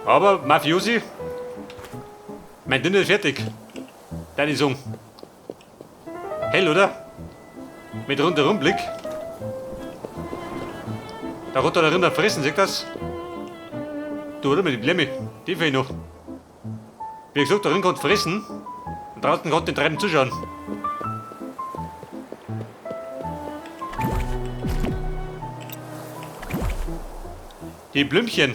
Aber Mafiosi, mein Dinner ist fertig. Deine Song. Hell, oder? Mit rundherum Blick. Da runter der Rinder fressen, seht das? Du, oder mit die Blemme, die fehlen noch. Wie gesagt, da drin kommt fressen und draußen kommt den Treiben zuschauen. Die Blümchen.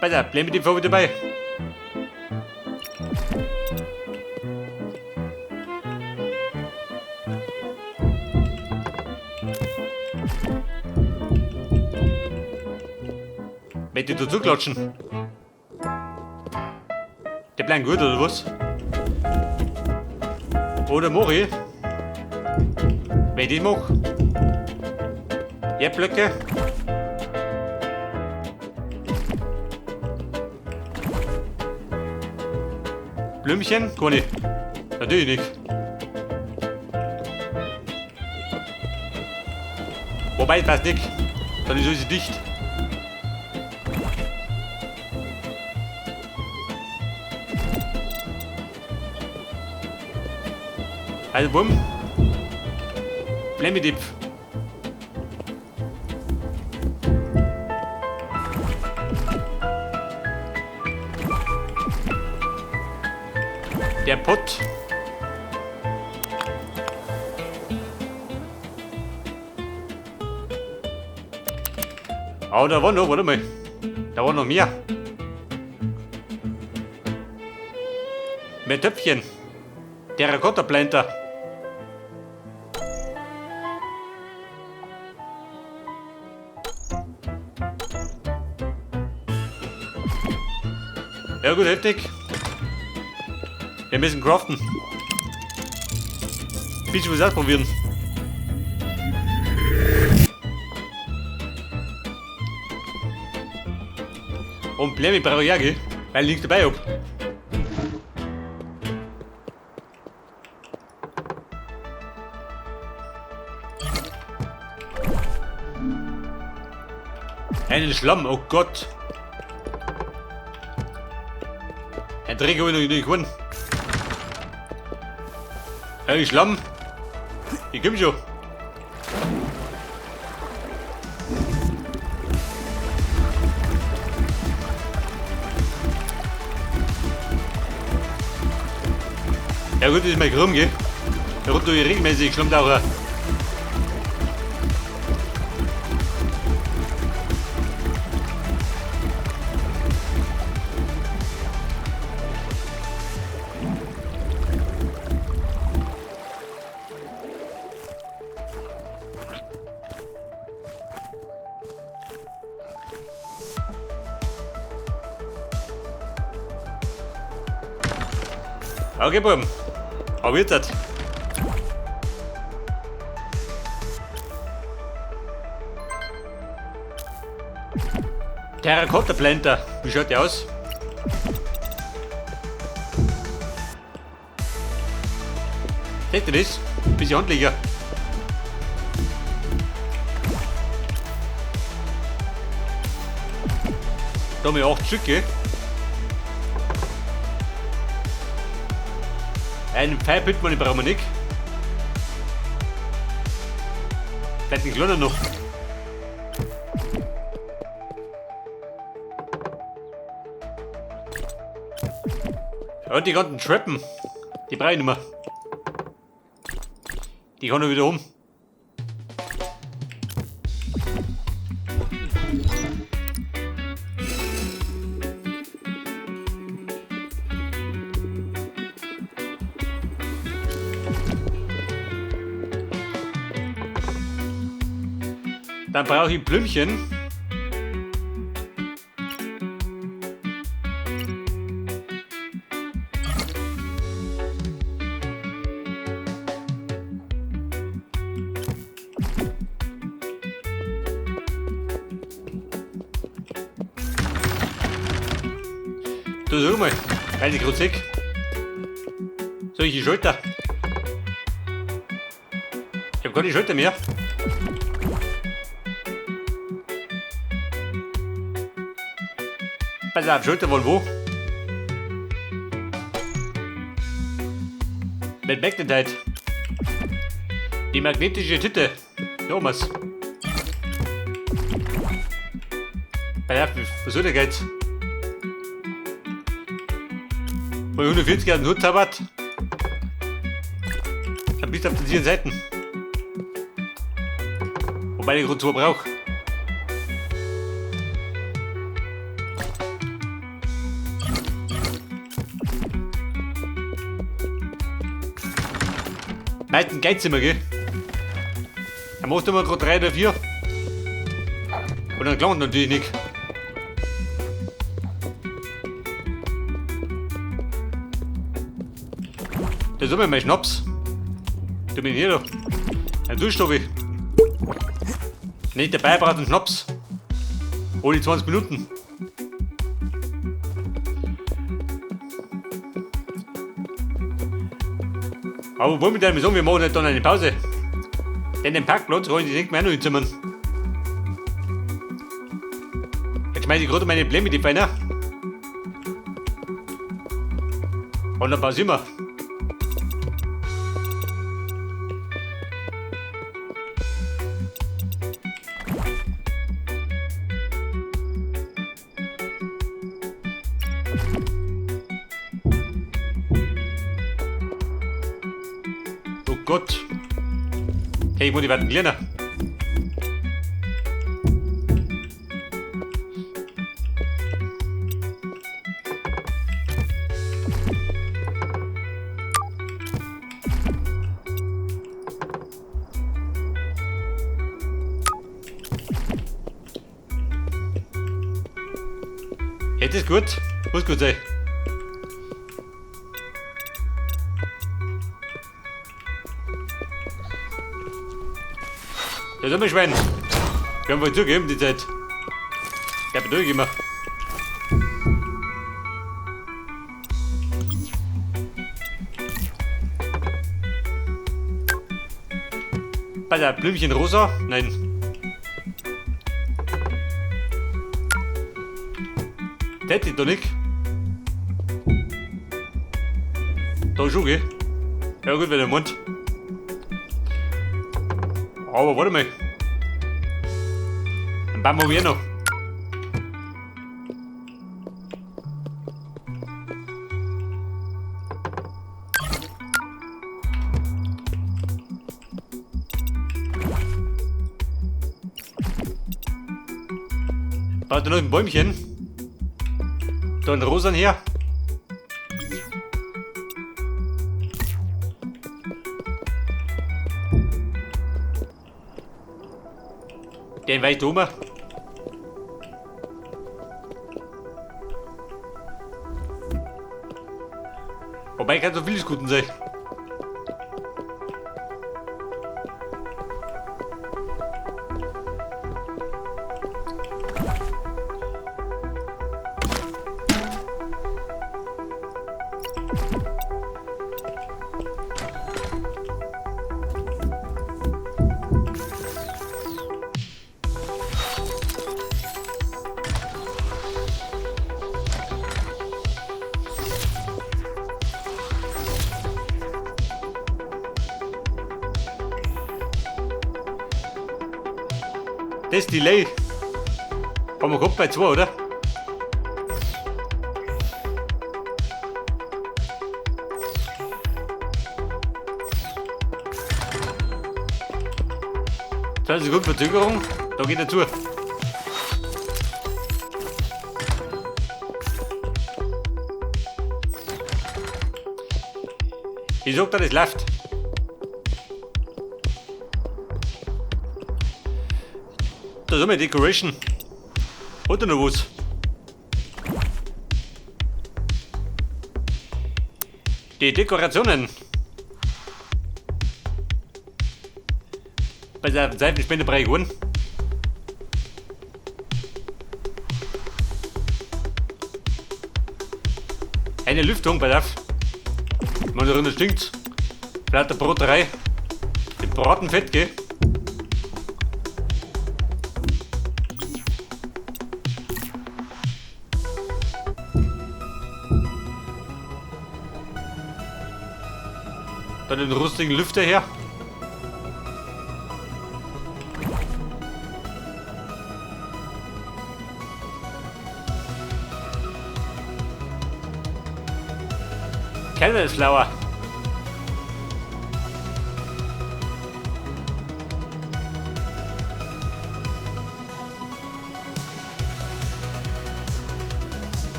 Besser, bleib mit dem Vogel dabei. Möchte ich dazu klatschen? Der bleibt gut, oder was? Oder Mori? Wenn ich das mach? Erdblöcke? Blümchen? Kann ich. Natürlich nicht. Wobei, das passt nicht. Dann ist alles dicht. Also bumm. Blemmidip. Der Pott. Oh, da war noch, warte mal. Da war noch mehr. Mehr Töpfchen. Terrakotta-Planter. Ja gut, heftig. Wir müssen craften. Bisschen was ausprobieren. Und Blämi brauche ich auch, gell? Weil ich nichts dabei hab. Einen Schlamm, oh Gott. Ein Dreck habe ich noch nicht gewonnen. Hey, Schlamm. Ich komm schon. Ja gut, das ist mein Krumm, gell? Da runter ich regelmäßig Schlammtaucher. Okay, Buben. Aber jetzt das. Terrakotta-Planter. Wie schaut der aus? Seht ihr das? Bisschen handlicher. Da haben wir 8 Stück, gell? Einen Pfeilpitmann brauchen wir nicht. Vielleicht ein kleiner noch. Und die ganzen Treppen, die brauche ich nicht mehr. Die kann ich wieder um. Dann brauche ich Blümchen. Du sag mal, weil ich grad seh. Soll ich die Schulter? Ich hab keine Schulter mehr. Pass auf, Schulter wollen wo? Mit Magnetite. Die magnetische Tinte. Thomas. Pass auf, was soll der Geld? Bei 140 Jahren Hut zaubert. Dann bist du auf den sieben Seiten. Wobei ich gerade zwei brauche. Meistens geht's immer, gell? Dann machst du mal gerade 3 oder 4. Und dann klangt natürlich nicht. Das ist immer mein Schnaps. Du bin hier da. Ein Duschstoff. Nicht dabei braucht einen Schnaps. Hol die 20 Minuten. Aber wollen wir denn sagen, wir machen halt dann eine Pause. Denn den Parkplatz wollen die nicht mehr noch hinzimmern. Jetzt schmeiße ich gerade meine Blämme die Feiner. Und dann pausieren wir. Oh Gott. Hey, ich muss die werden kleiner. Hey, das ist gut. Muss gut sein. Das ist immer Schwein. Wir haben wohl zugegeben die Zeit. Ich hab durchgemacht. Pass auf, Blümchen rosa? Nein. Tätig doch nicht. Da schon, gell? Ja gut, wenn der Mund. Aber warte mal. Dann bauen wir noch. Baut noch ein Bäumchen. Da ein Rosan her. Den weit oben. Wobei kann so vieles Guten sein. Das Delay. Haben wir gehabt bei 2, oder? 20 Sekunden Verzögerung, da geht er zu. Ich sag dir, das läuft. Da ist immer Decoration. Hat er noch was? Die Dekorationen. Bei der Seifenspendebrei gewonnen. Eine Lüftung, pass auf. Man da drinnen stinkt. Vielleicht der Broterei. Die Braten fett, gell? Dann den rustigen Lüfter her. Candle Flower.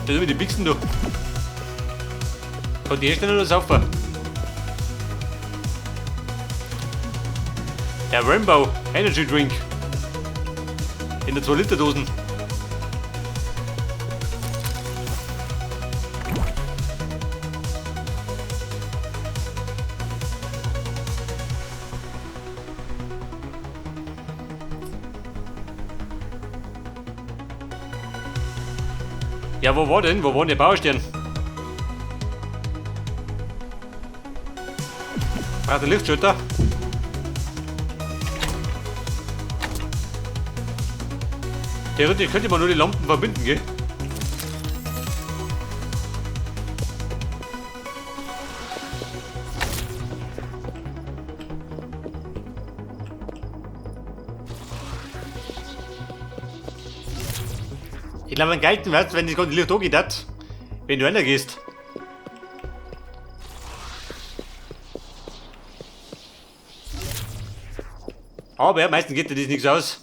Das sind die Bixen, du. Kann die herstellen oder saufen? Der Rainbow Energy Drink. In der 2-Liter-Dosen. Ja, wo war denn? Wo war denn der Bauerstern? Braucht der Lichtschalter? Theoretisch könnte man nur die Lampen verbinden, gell? Ich glaube, am geilsten wär's, wenn das ganze Licht angeht hat, wenn du reingehst. Aber meistens geht dir das nichts aus.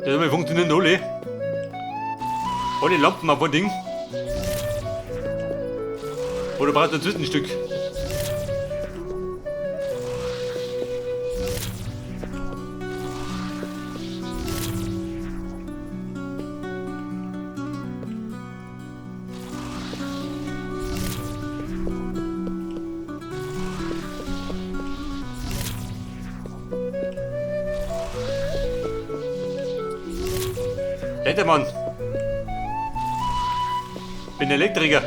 Das funktionieren alle. Alle Lampen auf ein Ding. Oder brauchst du ein Zwischenstück? Lettermann. Bin Elektriker.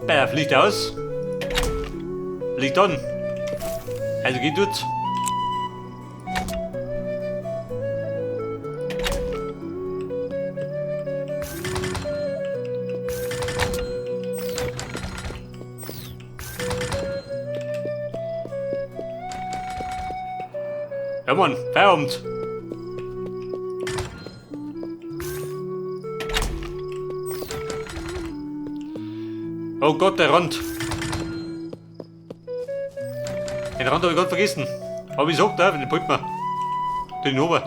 Er fliegt aus. Liegt an. Also geht dort. Ja Mann, Feierabend. Oh Gott, der Rand. Den Rand habe ich gerade vergessen. Aber ich sag da, den packt man. Den oben.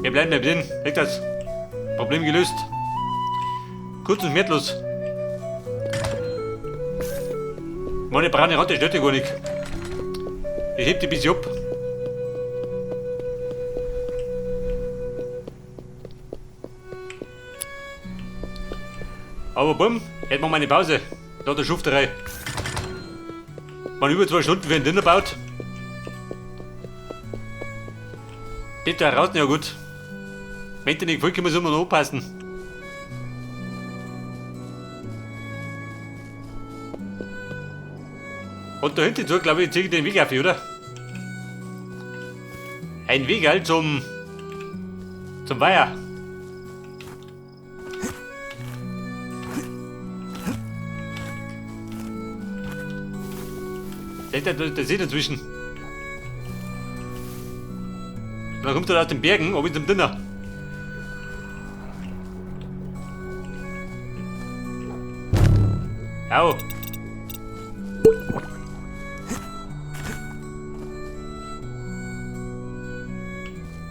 Wir bleiben da drin. Weg das. Problem gelöst. Kurz und wertlos. Meine braune Ratte stört ja gar nicht. Ich heb die ein bisschen ab. Aber bumm, hätten wir mal eine Pause. Nach der Schufterei. Man über 2 Stunden für den Dinner baut. Das da raus, ja gut. Wenn dir nicht gefällt, können wir es immer noch anpassen. Und da hinten so, glaube ich, ziehe ich den Weg auf, oder? Ein Weg halt zum Weiher. Seht ihr, der See dazwischen. Und dann kommt er aus den Bergen, oben zum Dinner. Au.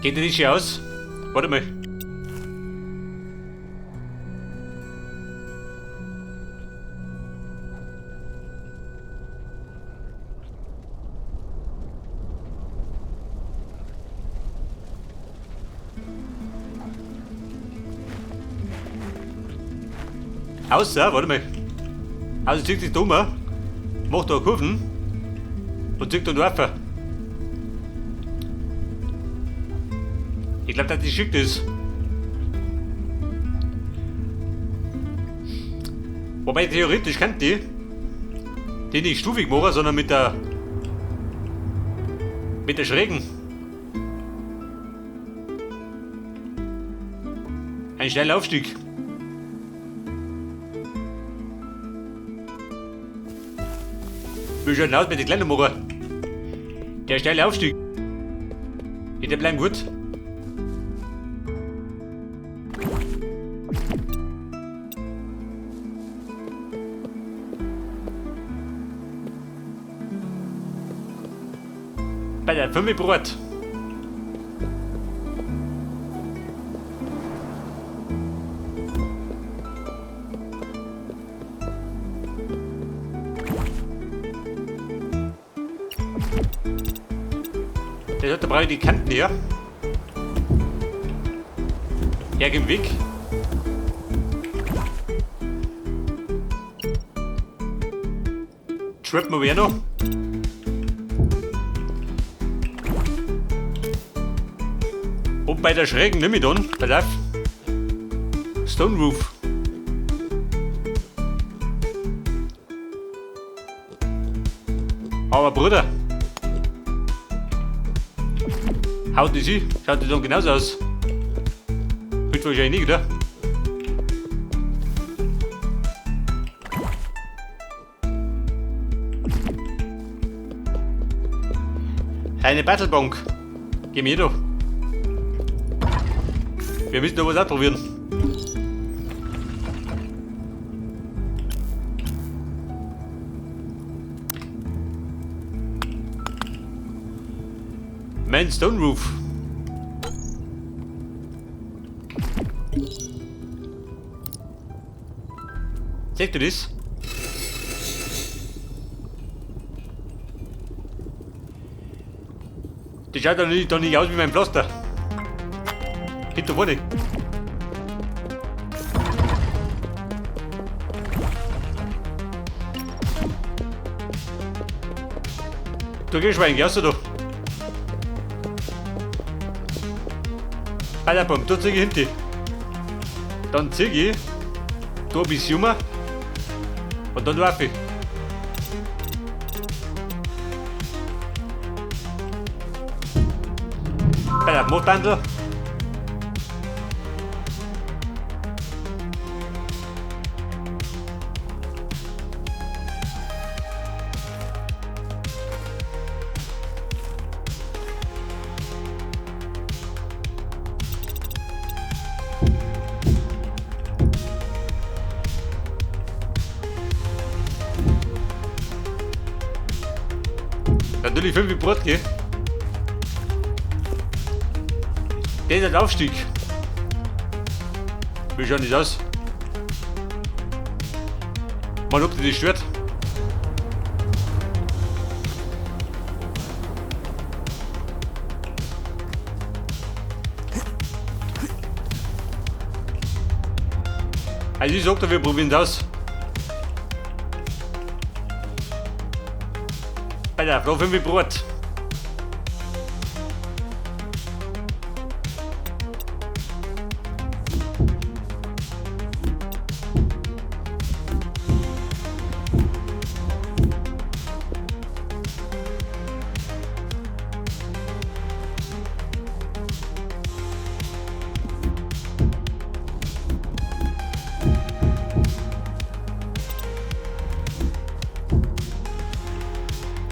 Geht der nicht hier aus? Warte mal. Außer, warte mal. Also zieht sich dumm, macht da Kurven und zieht dann rauf. Ich glaube, dass die schickt ist. Wobei theoretisch kennt die die nicht stufig machen, sondern mit der schrägen. Ein schneller Aufstieg. Wie schaut denn aus mit den kleinen machen? Der steile Aufstieg. Der bleibt gut. Bei der 5 Brot. Der sollte brauche ich die Kanten hier. Ja, geh weg. Trappen wir noch. Und bei der schrägen nimm ich dann. Pass auf. Stone Roof. Aber Bruder. Haut die sie? Schaut die dann genauso aus? Wird wahrscheinlich nicht, oder? Eine Battlebank. Geh mir doch. Wir müssen noch was ausprobieren. Mein Stone Roof. Seht ihr das? Das schaut doch nicht aus wie mein Pflaster. Hinter vorne. Du gehst Schwein, gehst du doch. Alter, da zieh ich hinten. Dann zieh ich da bis Jummer und dann laufe ich. Bei der Motbandel. Natürlich 5 Brot, gell? Der ist ein Aufstieg. Wie schaut das aus? Mal ob die das stört. Also ich sag dir, wir probieren das aus. Alter, da 5 Brot.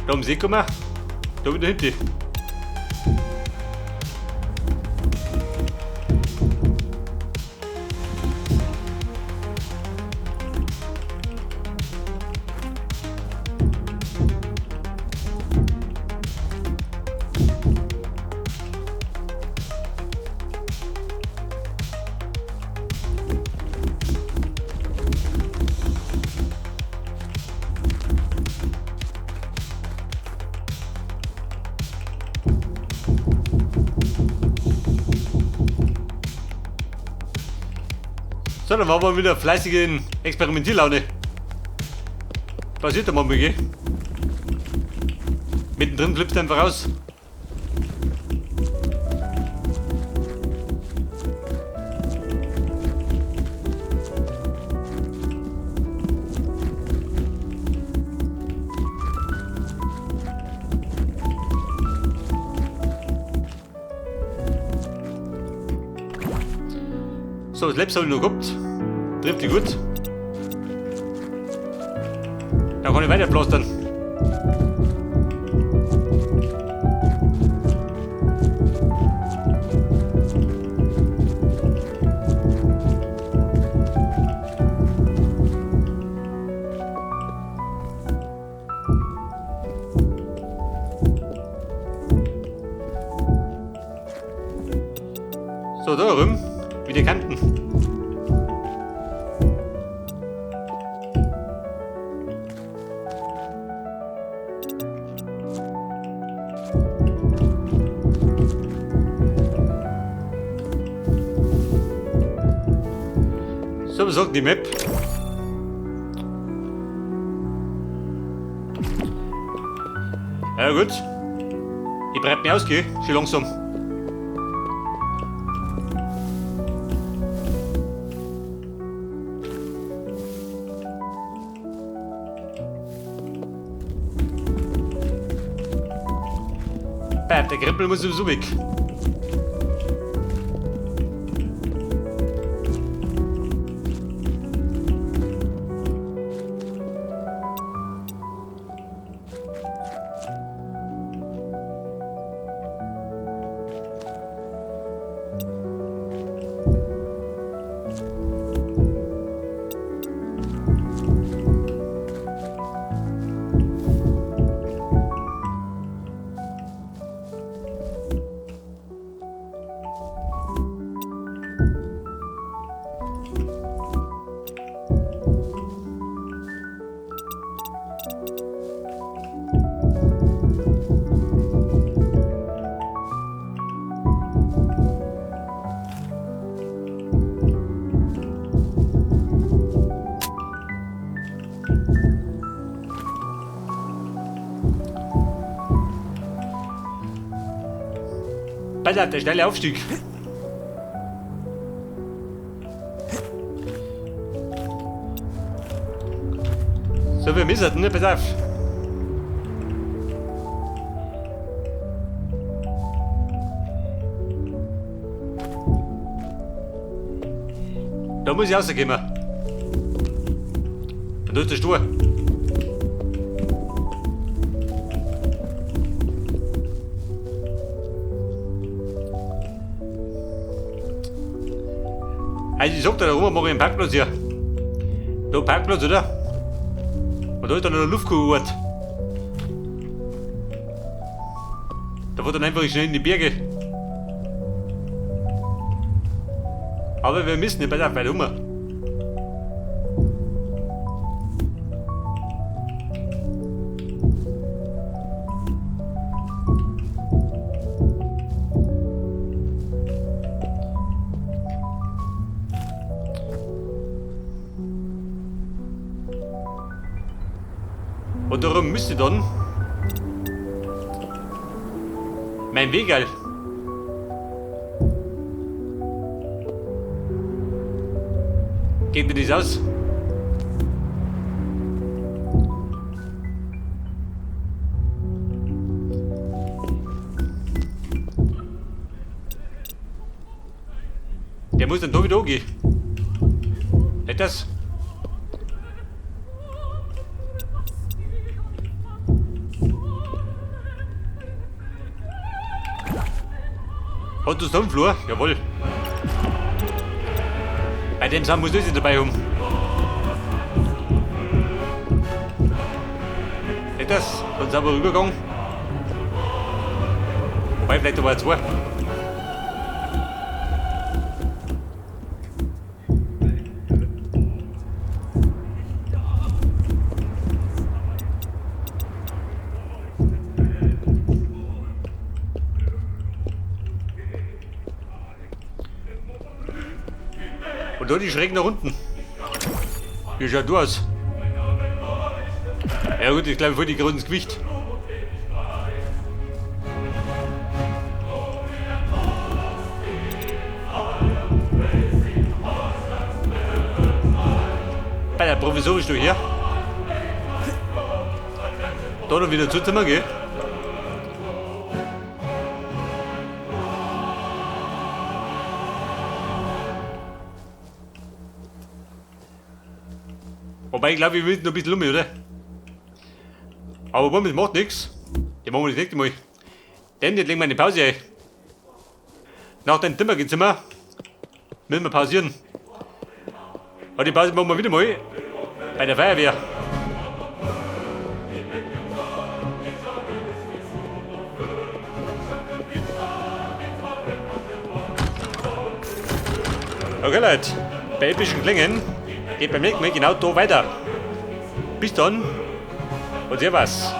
Da um See kommen, da wieder hinten. So, dann waren wir wieder fleißig in Experimentierlaune. Passiert da mal, gell? Mittendrin flippst du einfach raus. So, das Letzte habe ich noch gehabt. Trifft die gut. Dann kann ich weiter pflastern. So, da rum, wie die Kanten. So, was sagt die Map? Ja gut. Ich breit mich aus, gell? Schon langsam. Bäh, der Krempel muss sowieso weg. Pass auf, der schnelle Aufstieg. So, wir müssen, ne? Pass auf. Da muss ich rauskommen. Und da ist der Stur. Also ich sag da, da oben mach ich einen Parkplatz hier. Da Parkplatz, oder? Und da ist dann noch der Luftkurort. Da fährt dann einfach schnell in die Berge. Aber wir müssen nicht, pass auf, weiter um. Und darum müsste dann mein Wegerl. Geht mir das aus? Der muss dann da wieder angehen. Nicht das? Hat das da im Flur? Jawohl. Bei dem Sam muss ich dabei haben. Nicht das? Dann sind wir rübergegangen. Wobei, vielleicht aber zwei. Und da die schräg nach unten. Wie schaut du aus? Ja gut, ich glaube voll die gerade ins Gewicht. Bei der provisorisch du hier. Da noch wieder Zuzimmer, gell? Wobei, ich glaube, wir müssen noch ein bisschen um, oder? Aber das macht nichts. Die machen wir das nächste Mal. Denn jetzt legen wir eine Pause ein. Nach dem Zimmer müssen wir pausieren. Und die Pause machen wir wieder mal bei der Feuerwehr. Okay Leute, bei epischen Klängen geht beim nächsten Mal genau da weiter. Bis dann und servus.